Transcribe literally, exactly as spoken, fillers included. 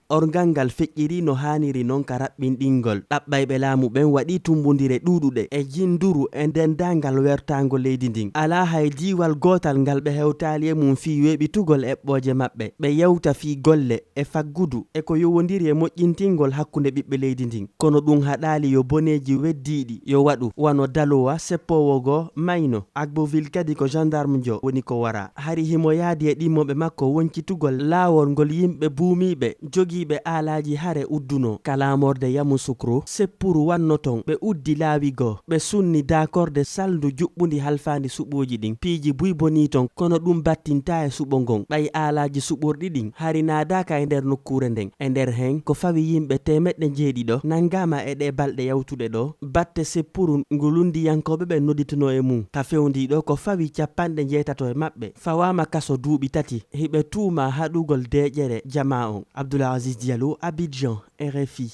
Orngal ngal feƴƴirii no haaniri noon ka raɓɓinɗingol. Ɗaɓɓayɓe laamu ɓen waɗii tummbondire ɗuuɗuɗe e jinnduru e denndaangal wertaango leydi ndin. Alaa hay diiwal gootal ngal ɓe hewtaali e mum fii weeɓitugol eɓɓooje maɓɓe. Ɓe yewta fii golle e faggudu e ko yowondiri e moƴƴintingol hakkunde ɓiɓɓe leydi ndin. Kono ɗum haɗaali yo boneeji weddiiɗi yo waɗu, wano dalowa seppoowo goo mayno. Agboville kadi ko gendarmejo woni ko waraa. Hari himo yaadi e ɗimmoɓe makko woncitugol laawol ngol yimɓe buumiiɓe, jogiiɓe aalaaji hare uddunoo. Ka laamorde Yamoussoukro, seppuru wanno ton, ɓe uddi laawi goo, ɓe sunni daakorde salndu juɓɓundi halfaandi suɓooji ɗin. Piiji buy bonii ton, kono ɗum battintaa e suɓo ngon. Ɓay aalaaji suɓorɗi ɗin hari naadaaka e nder nokkuure nden. E nder hen, ko fawi yimɓe teemeɗɗe njeeɗiɗo nanngaama e ɗee balɗe yawtuɗe ɗoo. Batte seppuru ngu lunndiyankooɓe ɓen nodditunoo e mum, ka fewndii ɗoo ko fawi cappanɗe njeetato e maɓɓe fawaama kaso duuɓi tati, hiɓe tuumaa haɗugol deeƴere jamaa on. Abdoul Aziz Diallo, Abidjan, R F I.